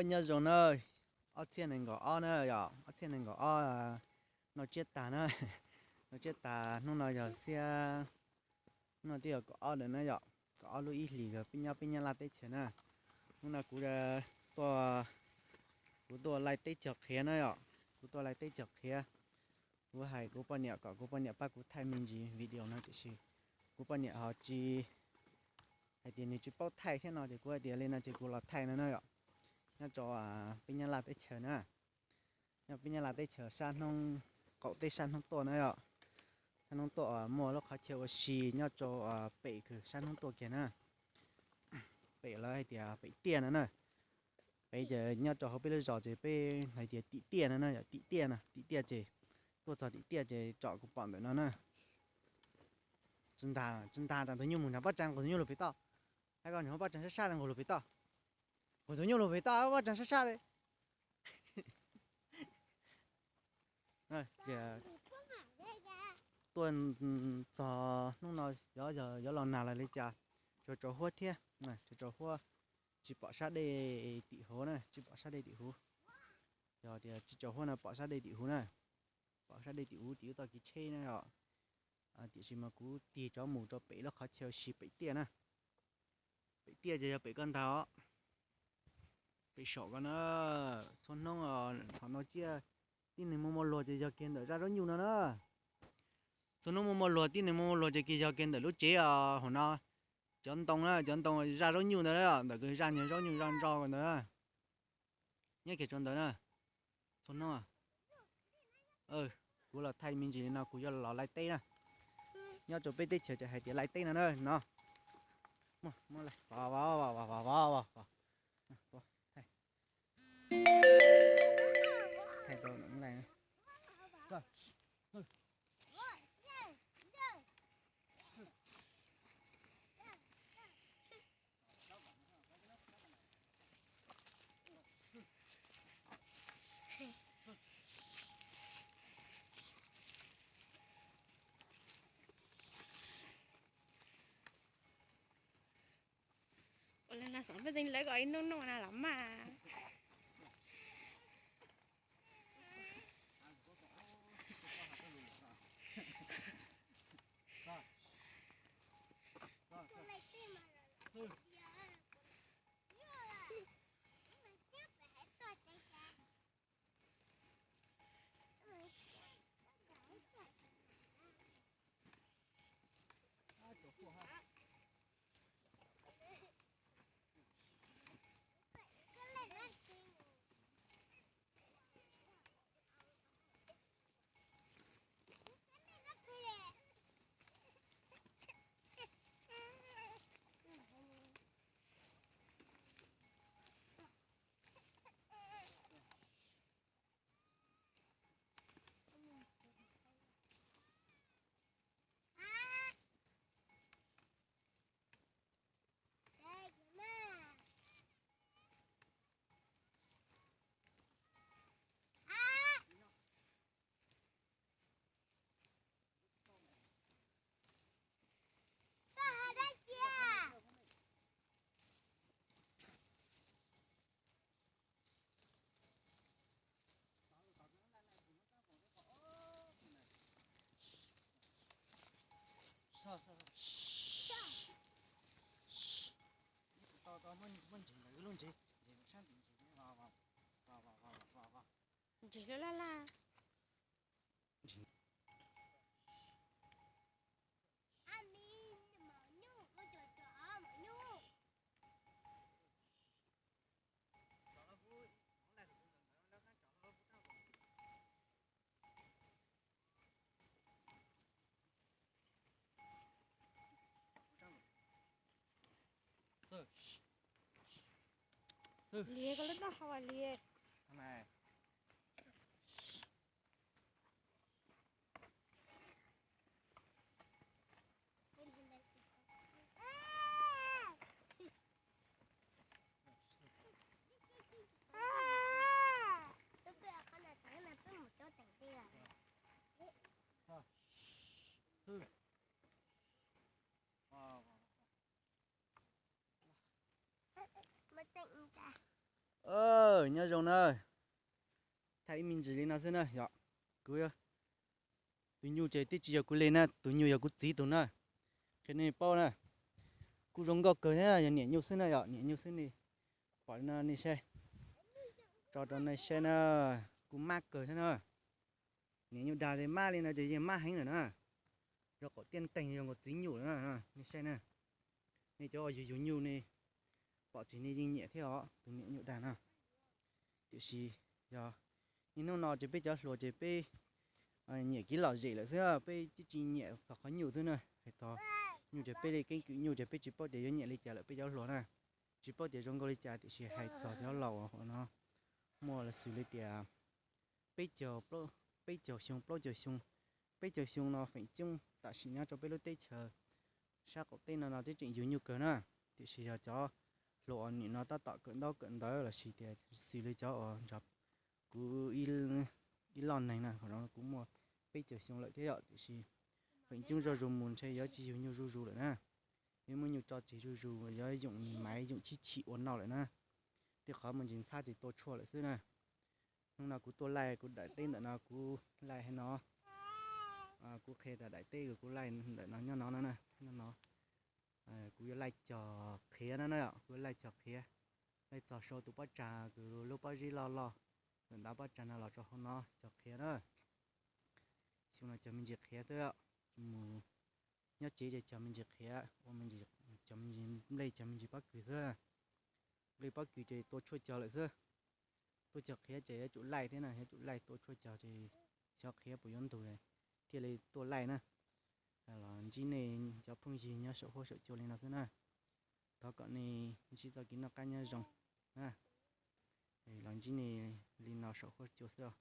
Nyob zoo na, ob txhiab nees nkaum ob na yom, ob txhiab nees nkaum ob, noj tsiab tag na, noj tsiab tag hnub no yog xiab, hnub no twb yog kaum ob lawm na yom, kaum ob lub ib hlis yog peb nyob peb Nyab Laj teb chaws na. Hnub no kuv tuaj, kuv tuaj laij teb chaws qhiav na yom, kuv tuaj laij teb chaws qhiav. Kuv hais kuv poj niam kom kuv poj niam pab kuv thaij me ntsis video no tiam sis kuv poj niam ho tsis, hais tias nws tsis paub thaij thiab no ces kuv hais tias li no ces kuv los thaij no na yom. Nyob rau peb Nyab Laj teb chaws na, nyob peb Nyab Laj teb chaws sab hnub, qaum teb sab hnub tuaj na yom, sab hnub tuaj muaj lub qhov chaw ua si nyob rau pem kws sab hnub tuaj kiag na, pem lawv hais tias pem tiaj no na. Pem ces nyob rau hauv peb lub zos ces peb hais tias tim tiaj no na yom, tim tiaj no, tim tiaj ces tuaj txog tim tiaj ces tsom kuv pom ntawm no na. Tsis ntas, tsis ntas, tus nyuj mus nrog pob tsav nqus tus nyuj lug pem toj, hab koj nrog pob tsav sab sab nqus lug pem toj, nqus tus nyuj lug pem toj, pob tsav sab sab li. Tuaj txog hnub no xyov yog yuav los nag los li cas, tsaus tsaus huab thiab, tsaus tsaus huab, tsis pom sab dej tim huv na, tsis pom sab dej tim huv. Yog tias tsis tsaus huab no pom sab dej tim huv na, pom sab dej tim huv tim wb txoj kev tsheb na yom. Tiam sis mas kuv tig rov mus rau pem lub qhov chaw ua si pem tiaj na, pem tiaj ces yog pem koj ntag os. Pem saum ko na, txhua hnub thaum no tsiaj tib neeg muaj muaj luag ces yog kiag ntawm zaj zaub nyuj no na. Txhua hnub muaj muaj luag tib neeg muaj muaj luag ces kiag yog kiag ntawm lub tsev os, hauv no cov ntoo na, cov ntoo zaj zaub nyuj ntawd, ntawm kws zaj nyuag zaub nyuj zaj ntso ntawd, nyob kiag rau ntawd na. Txhua hnub kuv los thaij me ntsis li no kuv yuav los laij teb na. Nyob rau peb teb chaws ces hais tias laij teb no na no. Ua li no xav peb teev lawv kom ib nub noj na los mas. Ntses laj laj. Liam, koj lub taub hau Liam. Zoo na, thaij ib me ntsis li no xwb na yom. Kuv, tus nyuj ces twb tsis yog kuv li na, tus nyuj yog kuv txiv tus na. Qhia nej paub na, kuj zoo nkauj kawg thiab, yog niam nyuj xwb na yom, niam nyuj xwb ne. Pom li no nej saib, tso rau nej saib na, kuj mab kawg thiab na. Niam nyuj dag ces mab li no ces yeej mab heev lawm na. Zoo qaum tiaj teeg zoo nkaus txiv nyuj lawm na, nej saib na. Nej cov uas yug yug nyuj ne, pom tsis nej yeej nyiam thiab os, tus niam nyuj dag na. Tiam sis yog niaj hnub no ces peb cov hluas ces peb nyiam kev lom zem lawm xwb, peb twb tsis nyiam txog qhov nyuj xwb na. Hais txog nyuj ces peb li keeb kwm nyuj ces peb tsis paub tias yuav nyiam li cas lawm peb cov hluas na. Tsis paub tias zoo nkauj li cas, tiam sis hais txog cov laus uas no muaj los xws li tias peb caug, peb caug xyoo, plaub caug xyoo, peb caug xyoo no feem coob tam sim nyob rau peb lub teb chaws sab qaum teb no no twb tseem yug nyuj kawg na. Tiam sis yog cov hluas uas nim no tab tom kawm ntaub kawm ntawv los sis tias xws li cov uas nrog kuv ib loj neeg na, kuv muaj peb caug xyoo lawm thiab yom, tiam sis feem coob zuj zus mus ntshe yuav tsis yug nyuj zuj zus lawm na. Yuav muab nyuj tso tseg zuj zus, yuav yoom maiv yoom chib chim ua noj lawm na. Tej qhov muaj ntsis ntxhab ces tua tshuaj lawm xwb na. Hnub no kuv tuaj laij kuv daim teb ntawm no kuv laij hais no, kuv qhia tas daim teb uas kuv laij ntawm no nyob no no na, nyob no. Kuv yuav laij cog qhiav no na, kuv yuav laij cog qhiav, laij txog sau tus pob tsag kws lub pob zeb loj loj ntawm ntav pob tsag no los rau hauv no cog qhiav na. Xyoo no cog me ntsis qhiav xwb, mus nyob tsev ces cog me ntsis qhiav, ua me ntsis, cog me ntsis nplej cog me ntsis pob kws xwb. Nplej pob kws ces tua tshuaj cog lawm xwb. Tuaj cog qhiav ces yuav tsum laij thiab na, yuav tsum laij tua tshuaj cog ces xyov qhiav puas yuav ntug thiaj li tuaj laij na. Los ntsib nej cov phooj ywg nyob saum huab saum cua li no xwb na. Thov kom nej ntsib txoj kev noj qab nyob zoo na. Los ntsib nej li no saum huab cua xwb os.